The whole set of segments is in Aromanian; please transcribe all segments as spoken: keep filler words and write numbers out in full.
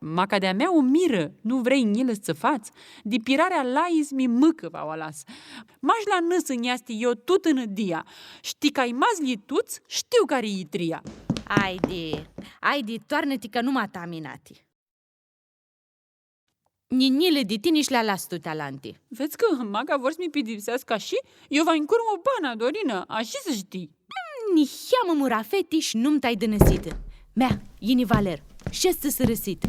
Maca di-a mea u mirã, nu vrei njilã s-tsã fats? Di pirarea lai s-mi mãcã va u alas. Mash la nãsã nj-easti io tutã nãdia. Shtii cã ai mazlji tuts, shtiu cari-i tria. Aidi, aidi, toarnã-ti cã nu ma ta minati. Nji njilã di tini shi li alas tuti alanti. Vedz cã maca vor s-mi pidipseascã shi io va-nj curmu bana, Dorinã, ashi s-shtii. Niheamã murafeti shi numta-i dãnãsitã. Mea, yini Valer, shedz-tsã sãrãsit.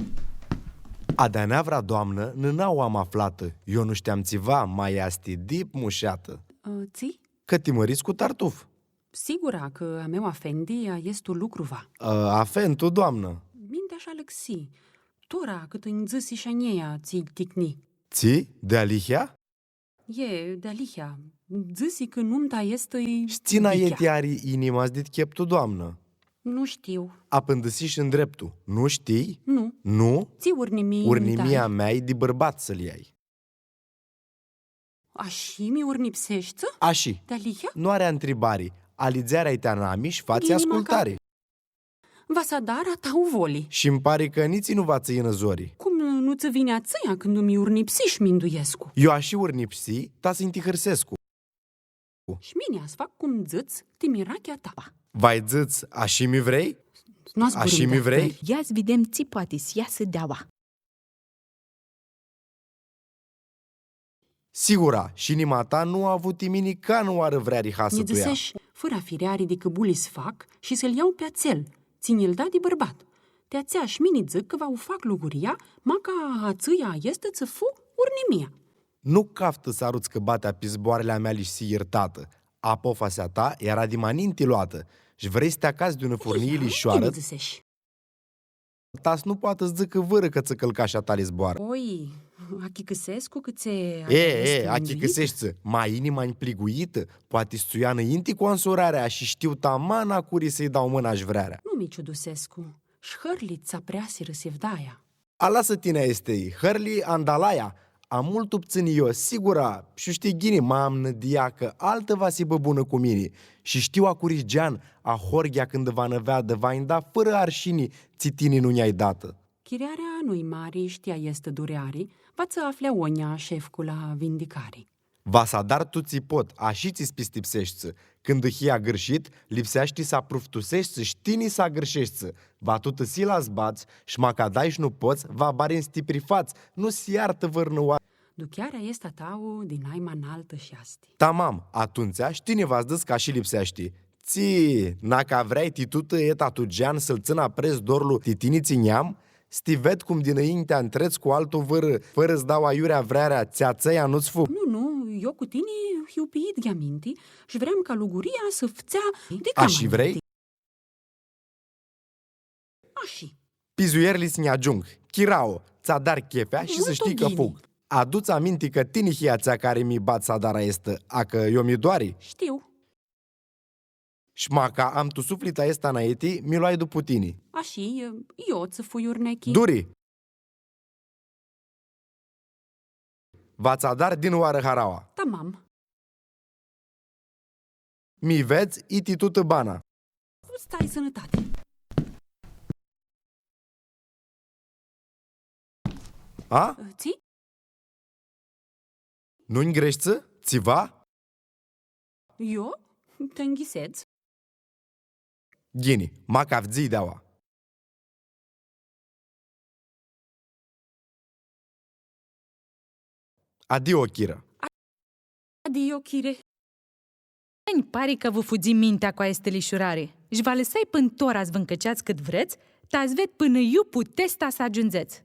A di-a neavra doamnã, nãnau am aflatã, io nu shteam tsiva, ma easti dip mushatã. Ã, tsi? Cã ti mãrits cu Tartuf. Sigura cã a meu afendi aestu lucru va. Ã, afendu, doamnã. Mintea sh-alãxi. Tora cãt nj-dzãsi sh-a njia tsi-lj ticni. Tsi? Dealihea? E, dealihea. Dzãsi cã numta easti... Shi tsi naieti ari inima-s dit cheptu, doamnã? Nu shtiu. Apãndãsish ndreptu. Nu shtii? Nu. Nu? Tsi urnimii? Urnimia mea-i di bãrbat s-lu ljai. Ashi mi urnipseshti? Ashi. Dealihea? Nu ari ntribari. Alidzearea-i ti anami shi fatsi ascultari. Va s-adar a ta voli. Shi-nj pari cã nitsi nu va tsã yinã zori. Cum nu tsã vini atsea cãndu mi urnipsish, minduescu? Io ashi urnipsii, ta s-nj-ti hãrsescu. Shi mini va s-fac cum dzãts ti mirachea ta. Va-lj dzãts, ashi mi vrei? Nu zburãm. Ashi mi vrei? Ia s-videm tsi poati s-easã di aua. Sigura, shi inima ta nu avu ti mini canãoarã vreari hasã tu ea. Nji dzãsesh, fãrã fireari di cãbuli s-fac shi s-lu ljau pi atsel, tsi nji-l da di bãrbat. Ti atsea shi mini dzãc cã va u fac luguria, maca atsea easti tsi fu urnimia. Nu caftã s-aruts cãbatea pi zboarãli a meali shi s-hii yirtatã. Apofasea ta eara di ma ninti loatã, shi vrei s-ti acats di unã furnii lishoarã. Ia, tsi nji dzãsesh? Ta s-nu poatã s-dzãcã vãrã cã tsã cãlcash a tali zboarã. Oi, achicãsescu cã tsi... E, e, achicãseshti, ma inima-nj pliguitã, poati s-tsã u ljau nãinti cu ansurarea shi shtiu taman a curi s-lji dau mãna sh-vrearea. Nu mi ciudusescu, sh-hãrli tsã apreasirã sivdaia. Alasã tini aesti hãrli, andalaia, a multu ptsãni io, sigura, shi u shtii ghini, ma am nãdia cã altã va s-hibã bunã cu mini, shi shtiu a curi gean ahoryea cãndu va nã veadã, va-nj da fãrã arshini tsi tini nu nj-ai datã. Chirearea nu-i mari, shtii aestã dureari, va tsã afli agonja shefcu la vindicari. Va s-adar tut tsi pot, ashi tsi s-pistipseshti. Cãndu hii agãrshit, lipseashti s-apruftuseshti shi tini s-agãrsheshti. Va tutã sila s-badz, sh-maca dai sh-nu pots, va barin s-ti prifats, nu s-iartã vãrnãoarã. Duchearea easti a ta di naima naltã shi easti. Tamam, atumtsea shi tini va s-dzãts cã ashi lipseashti. Tsi, nãca vreai ti tutã eta tu gean s-lu tsãn apres dorlu ti tini tsi nj-am, s-ti ved cum di nãinti ntrets cu altu vãrã, fãrã s-dau aiurea vrearea, tsi atsea nu-ts fu. Nu, nu, io cu tini hiu pi idghea minti shi vream ca luguria s-ftsea di cama. Ashi vrei? Ashi. Pizuierli s-nj-agiung, chirao, tsã adar chefea shi s-shtii cã fug. Multu ghini. Adu-ts aminti cã tini hii atsea cari mi badz s-adar aestã, a cã io mi doari. Shtiu. Sh-maca am tu suflit aestã nãinti, mi loai dupu tini. Ashi, io tsã fui urnechi. Duri! Va tsã adar dinãoarã haraua. Tamam. Mi vedz, iti tutã bana. Cum stai, sãnãtati? A? Tsi? Nu-nj greshti tsiva? Io? Ti nghisedz. Ghini, maca avdzãi di aua. Adio, chirã. Adio, chire. Nji pari cã vã fudzi mintea cu aestã lishurari. Shi vã alãsai pãn tora s-vã ncãceats cãt vrets, ta s-ved pãnã iu putets ta s-agiundzets.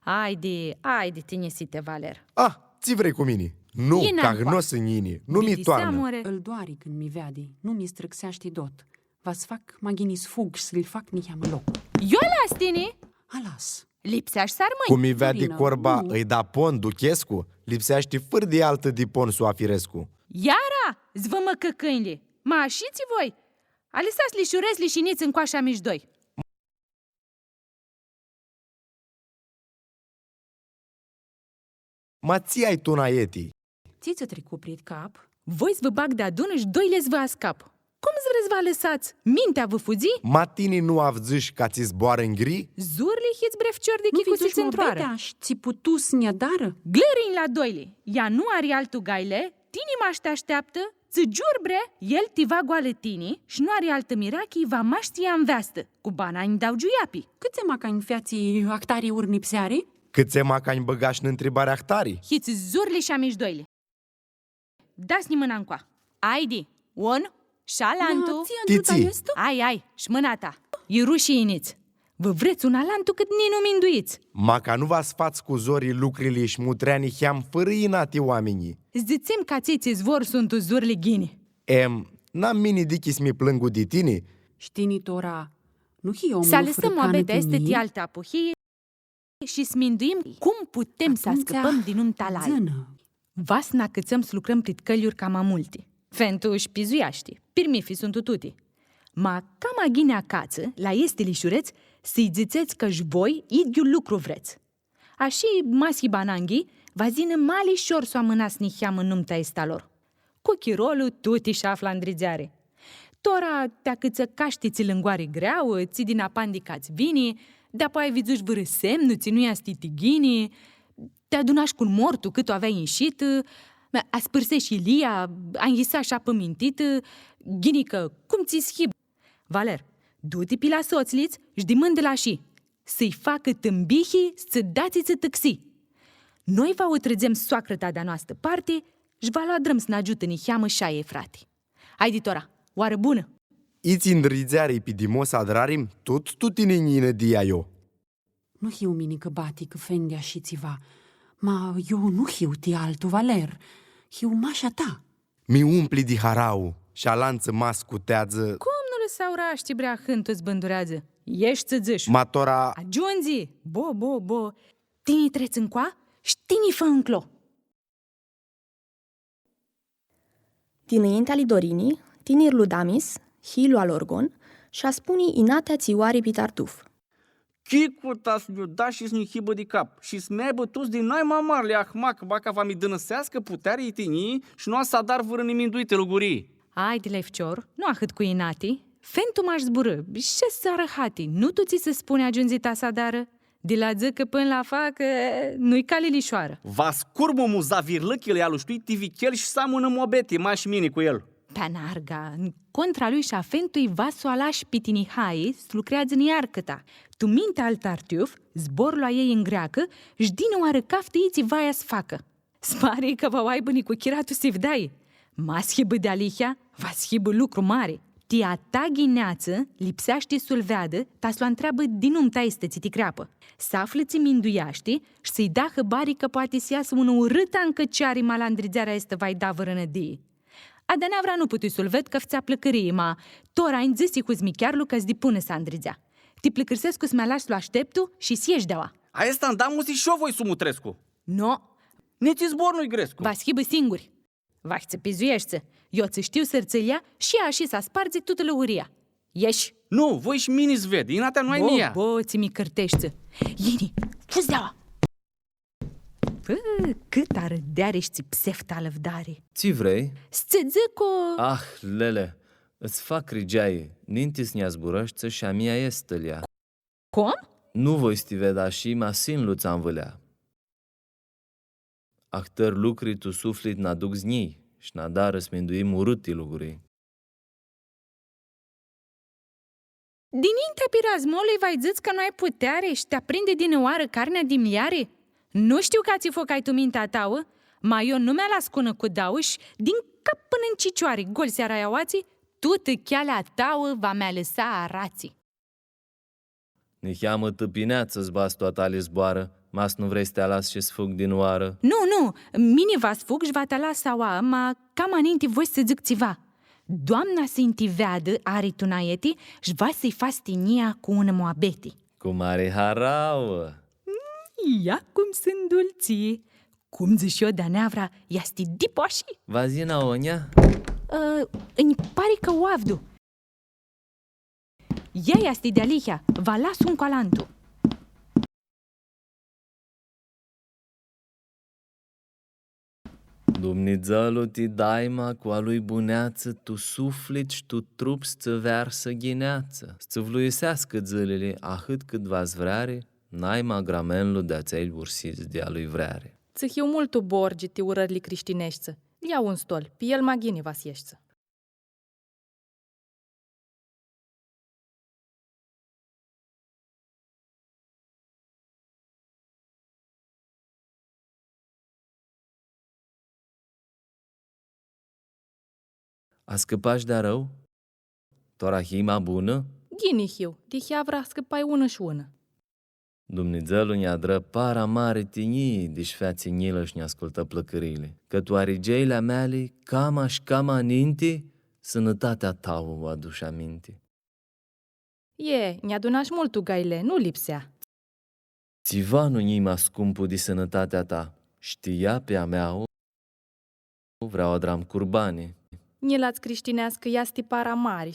Aidi, aidi, tinjisite Valer. Ah, tsi vrei cu mini? Nu, cã nu s-nj-yini, nu mi toarnã. Ãl doari cãndu mi veadi, nu mi strãxeashti dot. Va s-fac ma ghini s-fug shi s-lji fac niheamã loc. Io alas tini? Alas. Lipseashti s-armãnj. Cum mi veadi corba, ãlj da pon, duchescu, lipseashti fãr di altã di pon s-u afirescu. Iara, s-vã mãcã cãnjlji. Ma ashitsi voi? Alãsats lishuretsli shi nits ncoa sh-amishti doi. Ma tsi ai tu nãinti? Tsi tsã tricu prit cap? Voi s-vã bag deadun shi doilji s-vã ascap. Cum s-vrets s-vã alãsats? Mintea vã fudzi? Ma tini nu avdzãsh ca tsi zboarã ngri? Zurli hits, bre ficior di chicusits, ntr-oarã. Nu vidzush muabetea shi tsi putu s-nj-adarã? Glãrinj la doili! Ea nu ari altu gaile, tini mash ti ashteaptã, tsã giur, bre, el ti va goalã tini shi nu ari altã mirachi, va mash tsi ia nveastã, cu bana nj-dau giuiapi. Cãtse maca nj-featsi ahtari urnipseari? Cãtse maca nj-bãgash nã ntribari ahtari? Hits zurli shi amãnj doili. Dats-nji mãna ncoa. Aidi, un, shi alantu. Ma, tsi, tsi. Ai, ai, shi mãna ta. E rushii nitsi. Vã vrets un alantu cãt nitsi nu minduits. Maca nu va s-fats cu zori lucrili shi mutrea niheam fãrã inati oaminjlji. Dzãtsem cã atselj tsi zbor suntu zurli ghini. Em, n-am mini dichi s-mi plãngu di tini. Shi tini tora, nu hii omlu. S-alãsãm muabetea aestã ti altã apuhii. Shi s-minduim cum putem s-ascãpãm di numta lai. Va s-nã acãtsãm s-lucrãm prit cãljuri cama multi. Fentu sh-pizueashti, pirmithi suntu tuti. Ma cama ghini acatsã, la aesti lishurets, s-lji dzãtsets cã sh-voi idyiul lucru vrets. Ashi, ma s-hibã ananghi, va s-yinã ma lishor s-u amãnats niheamã numta aestã a lor. Cu chirolu, tuti sh-aflã ndridzeari. Tora ti acãtsã cashti tsi lãngoari greauã, tsi di napandica tsã vini, dapoaia vidzush vãrã semnu tsi nu easti ti ghini, ti adunash cu un mortu cãt u aveai nshitã, aspãrsesh ilia, anyisash apã mintitã, ghini cã, cum tsi s-hibã. Valer, du-ti pi la sotslji-ts shi dimãndã-lã ashi, s-lji facã tãmbihi, s-tsã da tsi tsã tãxi. Noi va u trãdzem soacrã-ta di-a noastã parti shi va lu adrãm s-nã agiutã niheamã sh-aia, frati. Aidi tora, oarã bunã! Itsi ndridzeari pi di mo s-adrarim, tut tu tini nj-yinã di ea io. Nu hiu mini cãbati cã fendi ashi tsiva, ma io nu hiu ti altu, Valer, hiu mash a ta. Mi umpli di harauã, sh-alantsã ma scuteadzã. Cum nu lã s-aurashti, bre, ahãntu s-bãndureadzã? Eshti, tsã dzãsh. Ma tora. Agiundzi! Bo, bo, bo! Tini trets ncoa, sh-tini fã nclo. Di nãintea ali Dorini, tinirlu Damis, hiljlu al Orgon, sh-aspuni inatea tsi u ari pi Tartuf. Chicu ta s-nj-u da shi s-nji hibã di cap, shi s-mi aibã tuts di nai ma marli ahmac, baha va mi dãnãseascã puteari tinjii shi nu va s-adar vãrã niminduitã lugurii. Aidi, lai ficior, nu ahãt cu inati, fentu mash zburã, shi s-arãhati, nu tu tsi s-spuni agiundzi ta s-adarã. Di la dzãcã pãnã la facã, nu-i cali lishoarã. Va s-curmu muzavirlãchili alu shtui ti vichel shi s-am unã muabeti, mash mini cu el. Pi anarga, contra lui sh-a fentui va s-u alash pi tinihai, s-lucreadzã niarcãta. Tu mintea al Tartiuf, zborlu a ljei ngreacã, sh-dinãoarã caftã itsi vaia s-facã. S-pari cã va u aibã nicuchira tu sivdai. Ma s-hibã dealihea, va s-hibã lucru mari. Ti a ta ghineatsã lipseashti s-lu veadã, ta s-lu ntreabã di numta aestã tsi ti creapã. S-aflã tsi mindueashti shi s-lji da hãbari cã poati s-easã unã urãtã ncãceari, ma la ndridzearea aestã va-lj da vãrã nãdii. Adineavra nu putui s-lu ved cã ftsea plãcãrii, ma tora nj-dzãsi huzmichearlu cã s-dipunã s-andridzea. Ti plãcãrsescu s-mi alash s-lu ashteptu shi s-eshi di aua. Aestã andamusi shi eu voi s-u mutrescu. No. Nitsi zbor nu-lj grescu. Va s-hibã singuri. Vahi tsã pizueshti, eu tsã shtiu sãrtsãlja shi ashi s-aspardzi tutã luguria. Eshi. Nu, voi shi mini s-ved, inatea nu ai ni ea. Bo, bo, tsi mi cãrteshti. Yini, fudz di aua. Pã, cãtã arãdeari shi tsi psefta alãvdari. Tsi vrei? S-tsã dzãc cu... Ah, lele, ãts fac rigeai, ninti s-nj-azburãshti shi a mea easti tãlja. Cum? Nu voi s-ti ved ashi, ma sinlu tsã anvãlea. Ahtãri lucri tu suflit nã aduc znjii, sh-nã adarã s-minduim urãti lucri. Dinintea pirazmolui va-lj dzãts cã nu ai puteari shi ti aprindi dinãoarã carnea di mljari? Nu shtiu cã tsi focai tu mintea a ta, ma eu nu mi alas cu unã, cu dauã shi din cap pãnã n cicioari, gol s-earai aoatsi, tutã chealea a ta va mi alãsa aratsi. Niheamã tãpineatsã s-badz tu a tali zboarã, ma s-nu vrei s-ti alas shi s-fug dinãoarã. Nu, nu, mini va s-fug shi va ti alas aua, ma cama ninti voi s-tsã dzãc tsiva. Doamna s-nji ti veadã ari tu naeti shi va s-lji fats tinjia cu unã muabeti. Cu mari harauã! Mm, ia cum suntu dultsi! Cum dzãsh eu, di-a neavra, easti dipu ashi? Va s-yinã aoa? Ã, nji pari cã u avdu. Ea easti dealihea, va las un cu alantu. Dumnidzãlu ti daima cu a lui buneatsã tu suflit sh-tu trup s-tsã vearsã ghineatsã, s-tsã vluiseascã dzãlili ahãt cãt va-ts vreari, naima gramenlu di atselj ursits di a lui vreari. Tsã hiu multu borgi ti urãrli crishtineshti, lja un stol, pi el ma ghini va s-eshti. Ascãpash di arãu? Tora hii ma bunã? Ghini hiu, di heavrã ascãpai unã sh-unã. Dumnidzãlu nj-adrã para mari tinjii, di sh-featsi njilã sh-nj-ascultã plãcãriili, cã tu arigeili a meali, cama sh-cama ninti, sãnãtatea ta u adush aminti. E, nj-adunash multu gaile, nu lipsea. Tsiva nu nj-i ma scumpu di sãnãtatea ta, sh-ti ea pi a mea vreau adram curbani. Njila-ts crishtineascã easti para mari,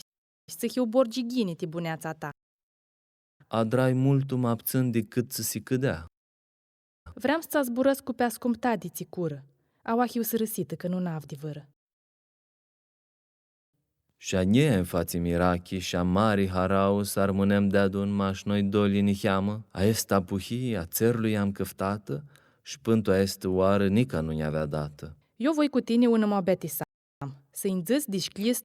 sh-tsã hiu borgi ghini ti buneatsa ta. Adrai multu ma ptsãn di cãt tsã si cãdea. Vream s-tsã zburãscu pi ascumptadi tsi curã, aua hiu sãrãsitã cã nu n-avdi vãrã. Sh-a njia nj-, fatsi mirachi, sh-a mari harauã s-armãnem deadun mash noi doi niheamã, aestã apuhii a tserlui am cãftatã, sh-pãn tu aestã oarã nica nu nj-avea datã. Io voi cu tini unã muabeti s-am, s-nji dzãts di shcljis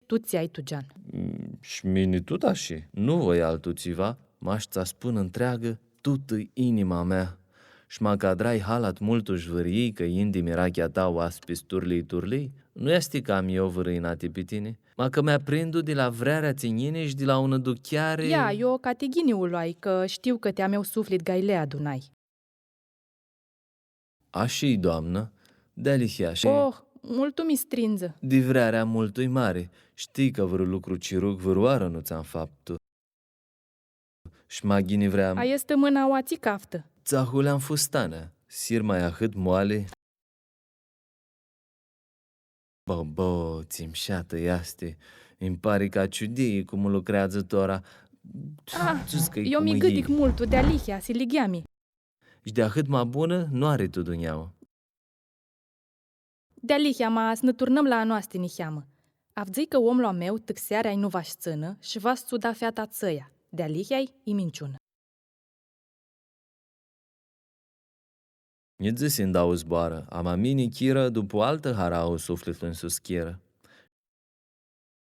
tut tsi ai tu gean. Mm, sh-mini tut ashi, nu voi altu tsiva, mash tsã spun ntreagã tutã inima mea. Sh-ma cã adrai halat multu sh-vãryii cã yin di mirachea ta oaspits turlii-turlii, nu easti cã am io vãrã inati pi tini, ma cã mi-aprindu di la vrearea tsi nj-yini sh-di la unã ducheari. Ia, io ca ti ghini u loai, cã shtiu cã ti a meu suflit gaile adunai. Ashi-i, doamnã, dealihea shi... Oh, multu mi strindzã. Di vrearea multu-i mari, shtii cã vãrã lucru ciruc vãrãoarã nu tsã am faptu. Sh-ma ghini vream. Aestã mãna aua tsi caftã? Tsã ahuleam fustanea, s-hir ma ahãt moali. Bã, bã, tsi mshatã easti. Nji pari ca ciudii cum lucreadzã tora. Ah, dzãts cã-i io cum mi gãdic multu, dealihea, s-ligheami. Sh-di ahãt ma bunã nu ari tu dunjauã. Dealihea, ma s-nã turnãm la a noasti niheamã. Avdzãi cã omlu a meu tãxearea-i nu va sh-tsãnã shi va s-tsã u da feata atsea, dealihea-i, i minciunã. Nji dzãsi ndauã zboarã, ama mini chirã, dupu altã harauã suflitlu nj-suschirã.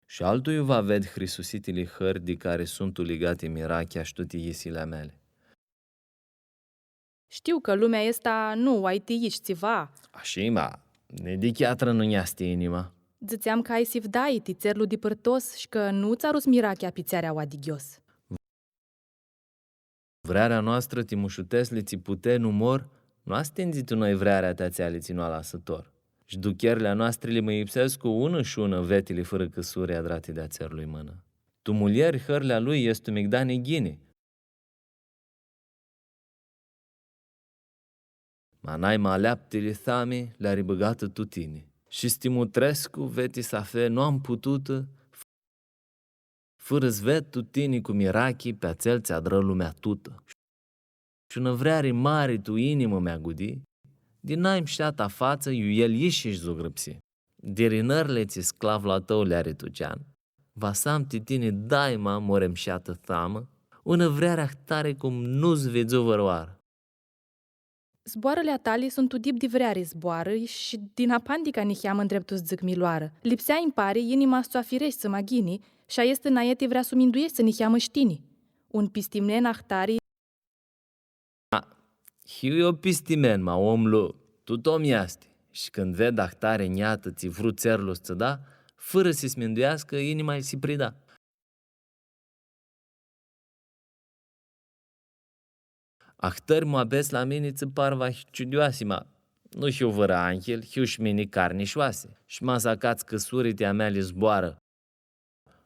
Shi altu iu va ved hrisusitili hãri di cari suntu ligati mirachea sh-tuti yisili a meali. Shtiu cã lumea aestã nu u ai ti ici tsiva. Ashi, ma, ni di cheatrã nu nj-easti inima. Dzãtseam cã ai sivdai ti tserlu dipãrtos sh-cã nu tsã arus mirachea pi tsearea aua di ghios. Vrearea noastrã ti mushutetsli tsi pute nu mor, nu astindzi tu noi vrearea ti atseali tsi nu alasã tor. Sh-ducherli a noastri li mãyipsescu unã sh-unã vetili fãrã cãsuri adrati di a tserlui mãnã. Tu muljeri hãrli a lui estu migdani ghini. Ma naima aleaptili thami li-ari bãgatã tu tini. Shi s-ti mutrescu, veti s-afe, nu am pututã, fãrã s-ved tu tini cu mirachi pi atsel tsi adrã lumea tutã. Shi unã vreari mari tu inimã mi agudi, di nai mshata fatsã iu el ishi sh-zugrãpsi. Dirinãrli tsi sclavlu a tãu li-ari tu gean, va s-am ti tini daima, more mshatã thamã, unã vreari ahtari cum nu s-vidzu vãrãoarã. Zboarãli a tali suntu dip di vreari zboarã shi din apandica niheamã ndreptu s-dzãc mi loarã. Lipsea, nji pari, inima s-tsã u afireshti ma ghini, shi aestã naeti vrea s-u mindueshti niheamã sh-tini. Un pistimen ahtari. A, hiu io pistimen, ma omlu tut om easti, shi cãndu ved ahtari njatã tsi vru tserlu s-tsã da, fãrã s-mindueascã, inima-lj si prida. Ahtãri muabets la mini tsã par va ciudioasi, ma nu hiu vãrã anghil, hiu sh-mini carni sh-oasi. Sh-ma s-acats cãsuri ti a meali zboarã.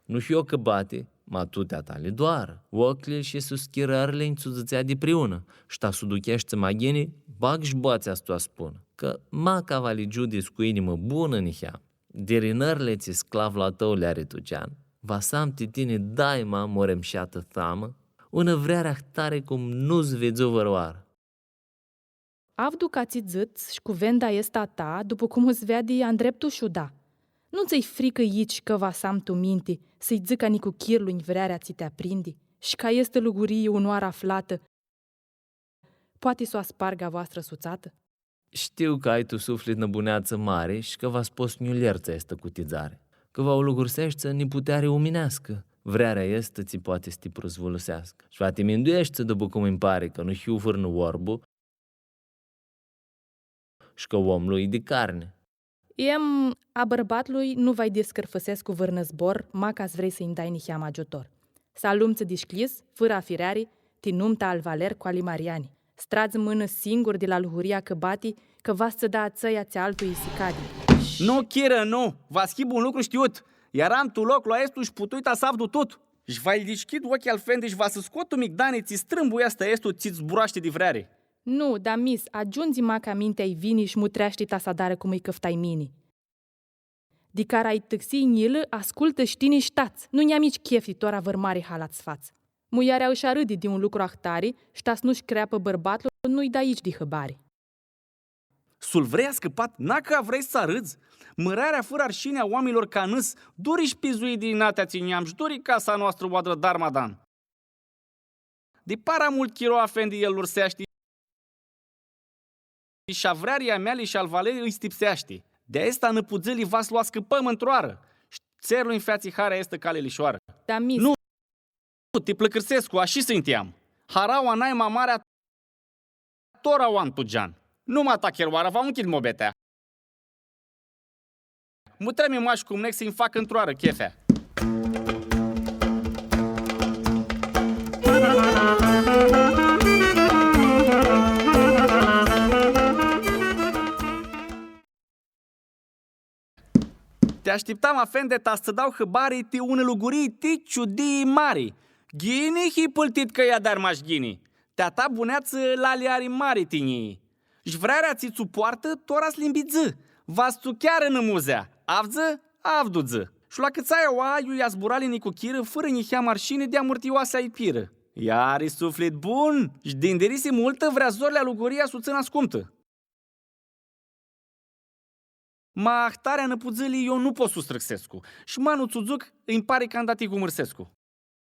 Nu hiu cãbati, ma tuti a tali doarã. Oclji shi suschirãrli nj-tsã dzãtsea dipriunã, sh-ta s-u ducheshti ma ghini, bag sh-boatsea s-tsã spunã, cã maca va li giudits cu inimã bunã niheamã. Dirinãrli tsi sclavlu a tãu li-ari tu gean, va s-am ti tini daima, more mshatã thamã, unã vreari ahtari cum nu s-vidzu vãrãoarã. Avdu ca tsi dzãts, sh-cuvenda aestã a ta, dupu cum s-veadi, andreptu sh-u da. Nu tsã-i fricã ici cã va s-am tu minti, s-lji dzãc a nicuchirlui vrearea tsi ti aprindi, sh-cã aestã lugurii unãoarã aflatã, poati s-u aspargã a voastrã sutsatã? Shtiu cã ai tu suflit nã buneatsã mari sh-cã va s-pots s-nj-u ljerts aestã cutidzari, cã va u lugurseshti niputeari umineascã, vrearea aestã tsi poati s-ti pruzvuluseascã. Sh-va ti mindueshti, dupu cum nji pari, cã nu hiu vãrnu orbu, sh-cã omlu-i di carni. Em, a bãrbatlui nu va-lj discãrfãsescu vãrnã zbor, maca s-vrei s-nji dai niheamã agiutor. S-alumtsã dishcljis, fãrã afireari, ti numta al Valer cu ali Mariani. S-tradz mãnã singur di la luguria cã bati, cã va s-tsã da atsea tsi altu-i si cadi. Nu, chirã, nu! Va s-hibã un lucru shtiut. Earam tu loclu aestu sh-putui ta s-avdu tut. Sh-va-lj dishcljid ocljilj al fendi sh-va s-scot tu migdani tsi strãmbu easti aestu tsi zburashti di vreari. Nu, Damis, agiundzi maca mintea-lj vini sh-mutreashti ta s-adarã cum lji cãftai mini. Di cara-lj tãxii njilã, ascultã sh-tini sh-tats. Nu nj-am ici chefi tora vãr mari halat s-fats. Muljarea sh-arãdi di un lucru ahtari, sh-ta s-nu-sh creapã bãrbatlu, nu-lj da ici di hãbari. S-lu vrei ascãpat, na cã vrei s-arãdz? Mãrearea fãrã arshini a oaminjlor ca nãs, duri sh-pizui di inatea tsi nj-am, sh-duri casa noastrã u adrã darmadan. Di para multu chiro afendi el lurseashti, sh-a vrearii a meali sh-al Valeri lji stipseashti. Di aestã nãpudzãli va s-lu ascãpãm ntr-oarã, sh-tserlu nj-featsi hari aestã cali lishoarã. Damis. Nu, ti pãlãcãrsescu, ashi simteam. Haraua naima marea tora u am tu gean. Numa ta chirloarã va u nchid muabetea. Mutremi mash cum nec s-nj-fac ntr-oarã chefea. Ti ashtiptam, afende, ta s-tsã dau hãbari ti unã lugurii ti ciudii mari. Ghini hii pãltit cã lj-adari mash ghini. Ti a ta buneatsã lali ari mari tinjii. Sh-vrearea tsi tsã u poartã, tora s-limbidzã. Va s-tsã u chearã nãmuzea. Avdzã? Avdudzã. Sh-lu acãtsai aoa, iu lj-azburali nicuchirã, fãrã niheamã arshini di amurtioasi a lj-pirã. Ea ari suflit bun, sh-dindirisi multã, vrea zorlea luguria s-u tsãnã ascumtã. Ma ahtarea nãpudzãli io nu pot s-u strãxescu, sh-ma nu tsã u dzãc, nji pari canda ti gumãrsescu.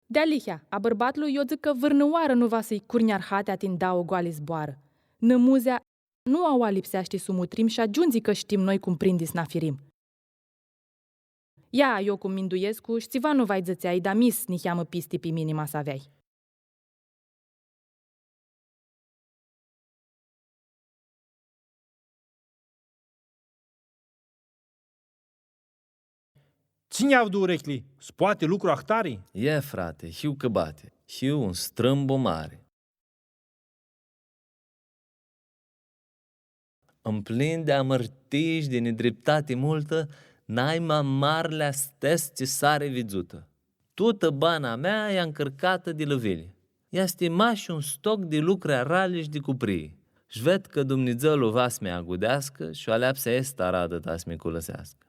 Dealihea, a bãrbatlui io dzãc cã vãrnãoarã nu va s-lji curnji arhatea ti ndauã goali zboarã. Nãmuzea, nu aoa lipseashti s-u mutrim sh-agiundzi cã shtim noi cum prindi s-nã afirim. Ia, io cum minduescu, sh-tsiva nu va-lj dzãtseai, Damis, niheamã pisti pi mini ma s-aveai. Tsi nj-avdu urecljili, s-poati lucru ahtari? E, frate, hiu cãbati, hiu un strãmbu mari. Mplin di amãrtii sh-di nidriptati multã, naima marlea stescu tsi s-ari vidzutã. Tutã bana mea e ncãrcatã di lãvili. Easti mash un stoc di lucri arali sh-di cuprii. Sh-ved cã Dumnidzãlu va s-mi agudeascã sh-aleapsa aestã aradã ta s-mi culãseascã.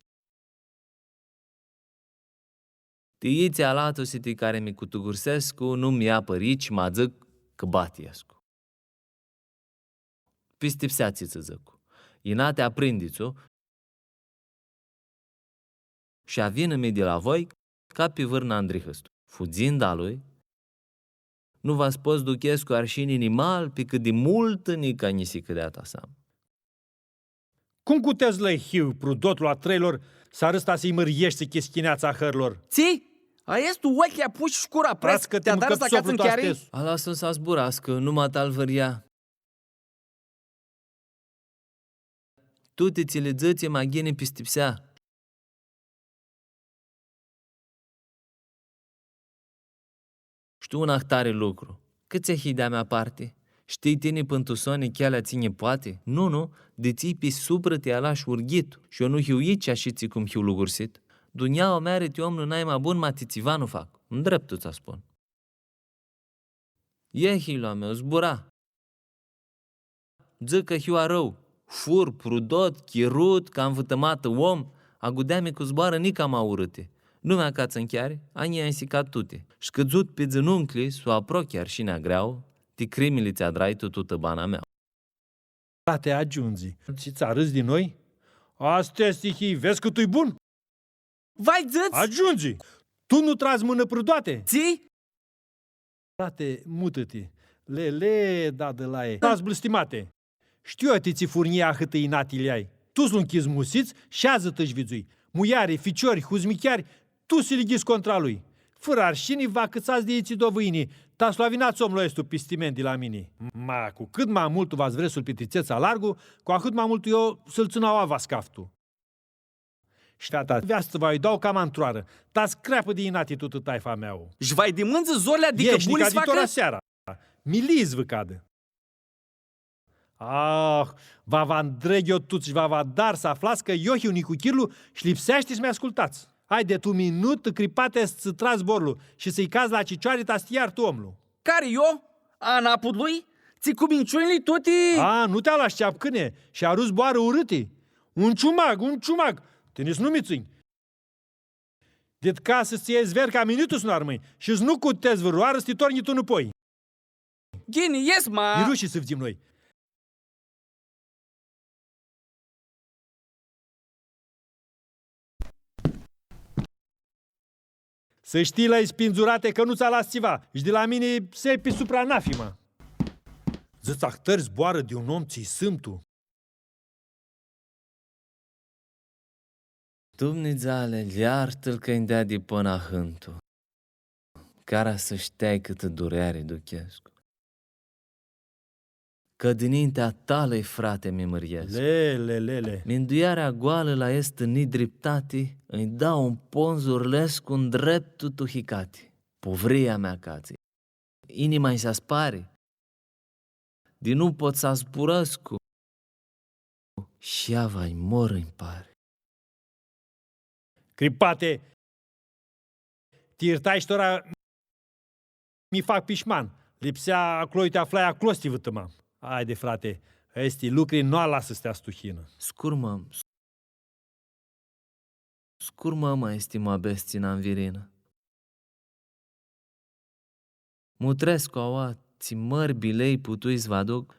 Ti itsi alatusi ti cari mi cutugursescu, nu mi apãr ici, ma dzãc cã bati escu. Pistipsea tsi tsã dzãcu. Inatea prindi-tsã, sh-avinã-mi di la voi ca pi vãrnã andrihãstu. Fudzinda lui, nu va s-pot s-duchescu arshini nimal, pi cãt di multã nica nji si cãdea ta s-am. Cum cutets lã hiu, prudotlu a treilor, s-arãdz ta s-lji mãrieshti chischineatsa a hãrlor? Tsi? Aestu oclji apush shcura prets, ti adarã s-acats tu chiari? Alasã-l s-zburascã, numa tal vãrlja. Tuti tsi li dzãtsi, ma ghini pistipsea. Shtiu un ahtari lucru. Cãtse hii di-a mea parti? Shtii tini pãn tu soni chelea tsi nji poati? Nu, nu, di tsi pi suprã ti alash urghit, sh-eu nu hiu ici ashitsi cum hiu lugursit. Dunjaua mea ari ti omlu naima bun, ma ti tsiva nu fac. Ndreptu tsã spun. E, hilju a meu, zbura. Dzãc cã hiu arãu, fur, prudot, chirut, ca nvãtãmatã om, agudea-mi cu zboarã nica ma urãti. Nu mi acatsã nchiari, a njia nj-si cad tuti. Sh-cãdzut pi dzãnunclji, s-u aprochi arshinea greauã, ti crimili tsi adrai tu tutã bana mea. Frate, agiundzi. Tsi ts-arãdz di noi? Aestã easti, hii, vedz cã tu-i bun? Vai, dzãts? Agiundzi! Tu nu tradz mãnã prãdoate? Tsi? Frate, mutã-ti. Lele, dadãlae. Tradz blãstimate. Shtiu eu ti tsi furnjii ahãtã inati li ai. Tu s-lu nchidz musits, sheadzã-ti shi vidzui. Muljari, ficiori, huzmicheari, tu s-li nchidz contra lui. Fãrã arshini, vã acãtsats di itsi dovãini, ta s-lu avinats omlu aestu pistimen di la mini. Ma cu cãt ma multu va s-vrets s-lu pitritsets alargu, cu ahãt ma multu eu s-lu tsãn aua va s-caftu. Shi feata veastã va lj-u dau cama ntr-oarã, ta s-creapã di inati tutã taifa a mea. Shi va-lj dimãndzã zorlea di cãbuni s-facã? Tora seara. Milii s-vã cadã. Ah, va vã ndreg eu tuts shi va vã adar s-aflats cã eu hiu nicuchirlu shi lipseashti s-mi ascultats. Haidi, tu minutã, cripate, s-tsã trag zborlu shi s-lji cadz la cicioari ta s-ti iartã omlu. Cari, eu? Anapudlu-i? Tsi cu minciunjli tuti? A, nu ti alash, ceapcãne, shi arãdz zboarã urãti. Un ciumag, un ciumag! Tini s-nu mi tsãnj. Dit casã s-tsã ljai zver ca mini tu s-nu armãnj, shi s-nu cutets vãrãoarã s-ti tornji tu nãpoi. Ghini, es, ma. Irushi s-fudzim noi. S-shtii, lai spindzurate, cã nu tsã alas tsiva, shi di la mini s-ljai pi supra anafima. Dzãts ahtãri zboarã di un om tsi-i sãmtu. Dumnidzale, ljartã-l cã-nj deadi pãnã ahãntu. Cara s-shteai cãtã dureari duchescu. Cã dinintea a talei, frate, mi mãriescu. Lele, lele. Minduearea goalã la aestã nidriptati nj-da un pon zurlescu ndreptu tu hicati. Puvria mea catsi. Inima-nj s-aspari. Di nu pot s-zburãscu. Shi ea va-nj mor, nj-pari. Cripate, ti irtai shi tora mi fac pishman. Lipsea aclo, ti aflai aclo s-ti vãtãmam. Haidi, frate, aesti lucri nu alasã s-ti astuhinã. Scurmã-m, scurmã-m aesti muabets tsi nã anvirinã. Mutrescu aua tsi mãri bilei putui s-vã aduc.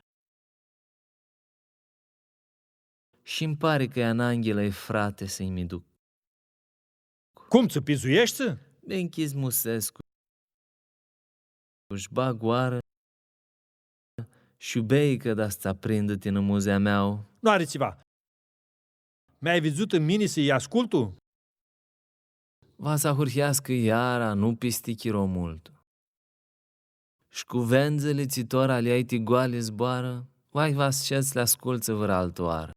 Shi-nj pari cã e ananghi, lei frate, s-nj-mi duc. Cum, tsã pizueshti? Mi nchizmusescu. Sh-bag oarã shi u bei, cã da s-tsã aprindã ti nãmuzea mea. Nu ari tsiva. Mi-ai vidzutã mini s-lji ascultu? Va s-ahurheascã iara, nu pisti chiro multu. Shi cuvendzãli tsi tora li ai ti goali zboarã, va-lj va s-shedz s-li ascultsã vãrã altã oarã.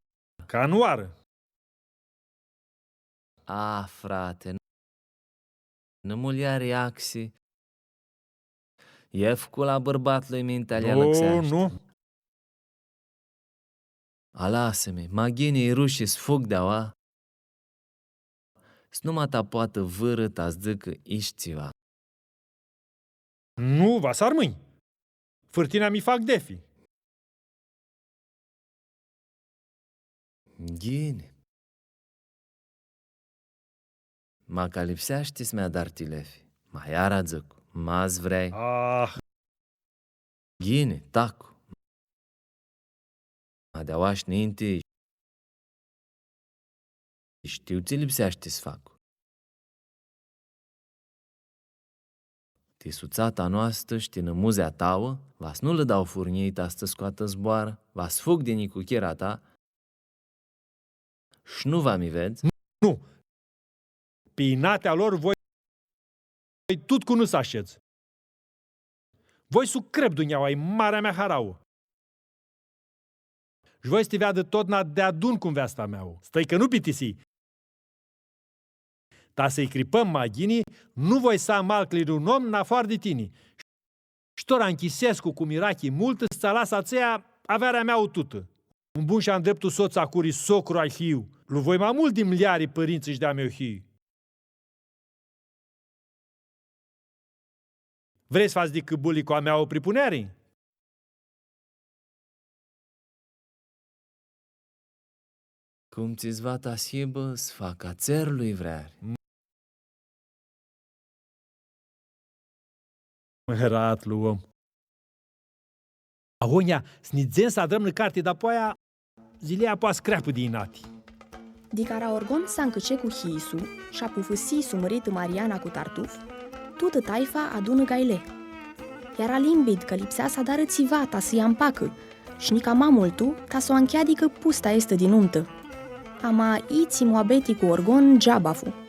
Canãoarã. A, frate, nã muljari axi, efcula a bãrbatlui mintea lj-alãxeashti. Nu, nu. Alasã-mi, ma ghini-i rushi s-fug di aua, s-nu ma ta poatã vãrã ta s-dzãcã ish tsiva. Nu, va s-armãnj. Fãrtina mi fac defi. Ghini. Ma ca lipseashti s-mi adari ti lefi. Ma iara dzãc, ma s-vrei. Ah. Ghini, tacu. Ma di aua sh-ninti shtiu tsi lipseashti s-facu. Ti sutsata a noastã shi ti nãmuzea ta, va s-nu lã dau furnjii ta s-tsã scoatã zboarã, va s-fug di nicuchira ta, sh-nu va mi vedz? Nu! Pi inatea lor voi tut cu nãs s-ashedz. Voi s-u crep dunjaua, e marea mea harauã. Sh-voi s-ti veadã totna deadun cu nveasta mea. Stãi cã nu bitisii. Ta s-lji cripãm ma ghini, nu voi s-am alcli un om nafoarã di tini. Sh-tora nchisescu cu mirachi multã s-tsã alas atsea avearea mea tutã. Un bun shi andreptu sots a curi socru al hiu, lu voi ma multu di mljari pãrintsã sh-di a meu hii. Vrei s-fats di cãbuli cu a mea pripuneari? Cum tsi s-va ta s-hibã, s-fac a tserlui vreari. Mãratlu om. Agonja, s-nidzem s-adrãm nã carti, dapoaia zilea apoa s-creapã di inati. Di cara Orgon s-ancãce cu hilj-su sh-apufãsi s-u mãritã Mariana cu Tartuf, tutã taifa adunã gaile. Eara limbid cã lipsea s-adarã tsiva ta s-lji ampacã, sh-nica ma multu ta s-u ancheadicã pusta aestã di numtã. Ama itsi muabeti cu Orgon geaba fu.